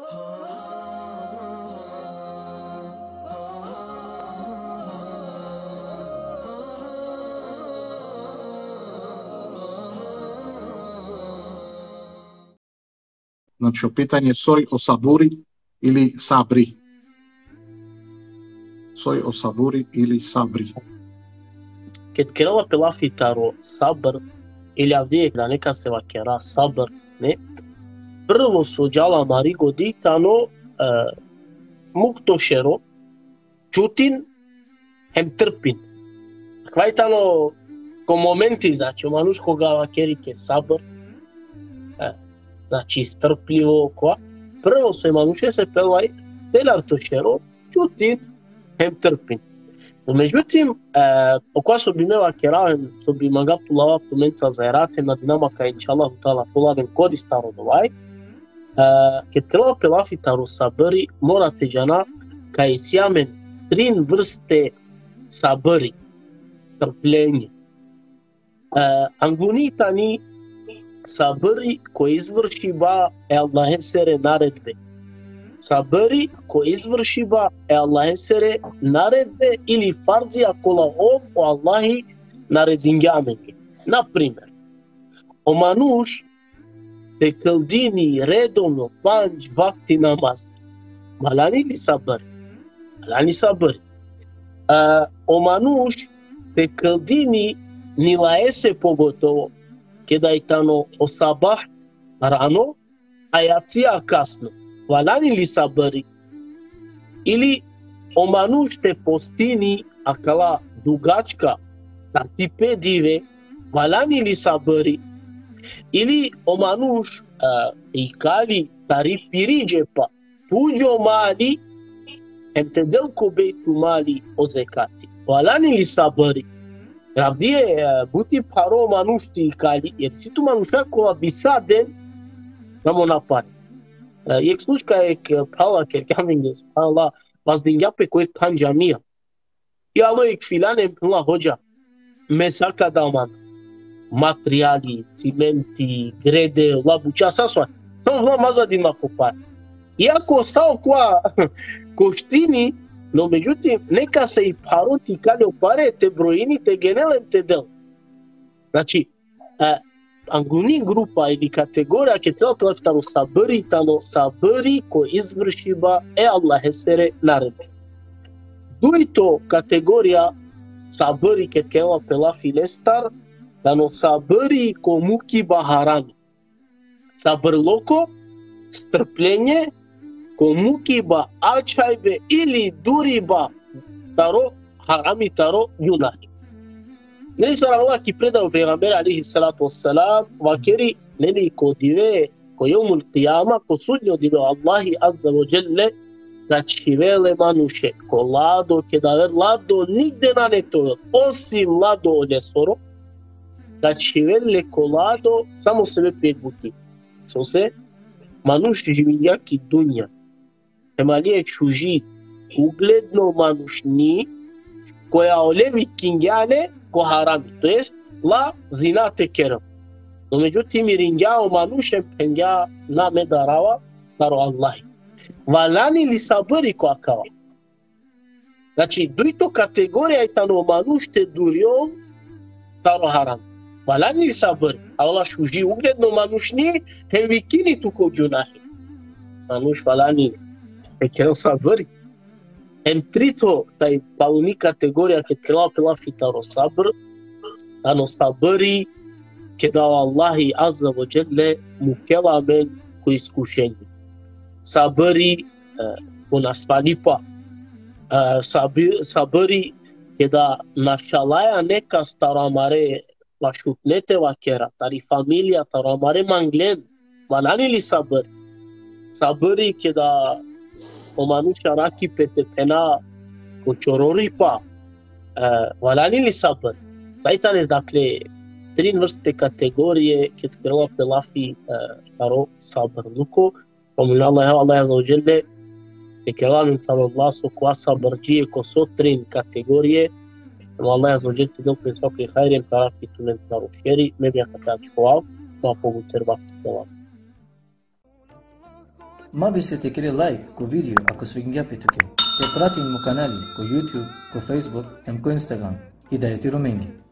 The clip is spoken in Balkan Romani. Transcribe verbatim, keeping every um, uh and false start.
Znači, o pitanje soj o saburi ili sabri. Soj o saburi ili sabri. Ked kerela pe lafi taro sabr, ili avdive da neka se vakera sabr, ne? Prvo so džala amari godi tano, e, muk to šero, čutin, hem trpin. Akava i tano ko momenti, znači, o manuš koga vakerike sabr, e, znači, strpljivo, kova, prvo so e manušese pela i telar to šero, čutin, hem trpin. No, međutim, e, okova so bi me vakerav hem so bi mangava tu lava tumenca zaerav, hem nadinama kaj inšallah tala te ovel amen koristar odova, e, ked kerela pe lafi taro sabri, mora te džana kaj isi amen trin vrste sabri, strpljenje. E, anguni tani sabri ko izvršiba e Allahesere naredbe. Sabri ko izvršiba e Allahesere naredbe ili farzija kola ov, o Allahi, naredingja amenge. Na primer, o manuš te kldini redovno pandž vakti namaz. Valjani li sabri? Valjani sabri. E, o manuš te kldini nilaese, pogotovo keda i tano o sabah rano, a jacija kasno. Valjani li sabri? Ili o manuš te postini akala dugačka, tatipe dive, valjani li sabri? Ili o manuš, e, ikali tari piri džepa tuđo mali, hem te del ko bejtul mali o zekati. Valjani li sabri? Avdive, e, but i pharo manuš te ikali, jer isi tu manuša kola bi sa den samo na pare. E, jekh slučka, jekh, e, phrala kergja amenge, subhanallah, vazdingja pe ko jekh than džamija. I alo jekh filan hem phenela: Hodža, me sa ka dav man materijali, cimenti, grede, la buča, sa so. Samo phenela: Ma za din ma ko pare. Iako sa okova koštini, no međutim, nekase i pharo te ikali o pare, te brojini, te genel hem te del. Znači, e, anguni grupa ili kategorija ked kerela pe lafi taro sabri, tano sabri ko izvršiba e Allahesere naredbe. Dujto kategorija sabri ked kerela pe lafi lestar, tano sabri ko mukiba harami. Sabrloko, strpljenje, ko mukiba ačhajbe ili duriba taro harami, taro gunahi. Neli sar avela ki predaja o pejgamberi alejhi salatu vesselam vakeri, neli, ko dive, ko jevmul kijama, ko sudnjo dive, o Allahi azze ve dželle ka čhivel e manuše ko lado, keda aver lado nigde nane te ovel, osim lado olesoro, ka čhivel le ko lado samo sebepi jekh buti. Sose? Manuš živingja ki dunja. Hem ali jekh šuži, ugledno manušni, koja ole vikingja le ko harami, to jest la zina te kerel. No međutim, miringja o manuš hem phengja: Na, me darava taro Allahi. Valjani li sabri ko akava? Znači, dujto kategorija i tano manuš te durjol taro haram. Valjani li sabri? Avela šuži, ugledno manušni, hem vikini tu ko gunahi. Manuš valjani te kerel sabri. Hem trito, taj paluni kategorija ked kerela pe lafi taro sabr, tano sabri keda o Allahi azze ve dželle mukela amen ko iskušenje. Sabri, e, ko nasvalipa. E, sabi-, sabri keda našalaja nekas taro amare, pa šutne te vakera, tari familija, taro amare manglen. Valjani li sabri? Sabri keda o manuš arakhi pe te phena ko čororipa. E, valjani li sabri? Taj tane, dakle, trin vrste kategorije ked kerela pe lafi, e, taro sabrluko. Molinav e Allahe, Allah azze ve dželle te kerel amen taro Allah so ka sabrdžije ko so trin kategorije. Molinav e Allahe azze ve dželle te del pe svako hajri, hem te arakhi tumen taro šeri. Me bi akate ačhovav, ma pobuter vakti te ovel. Ma bister te kere like ko video ako svidingja pe tuke. Te pratin mo kanali ko YouTube, ko Facebook, hem ko Instagram. Hidajeti Romengi.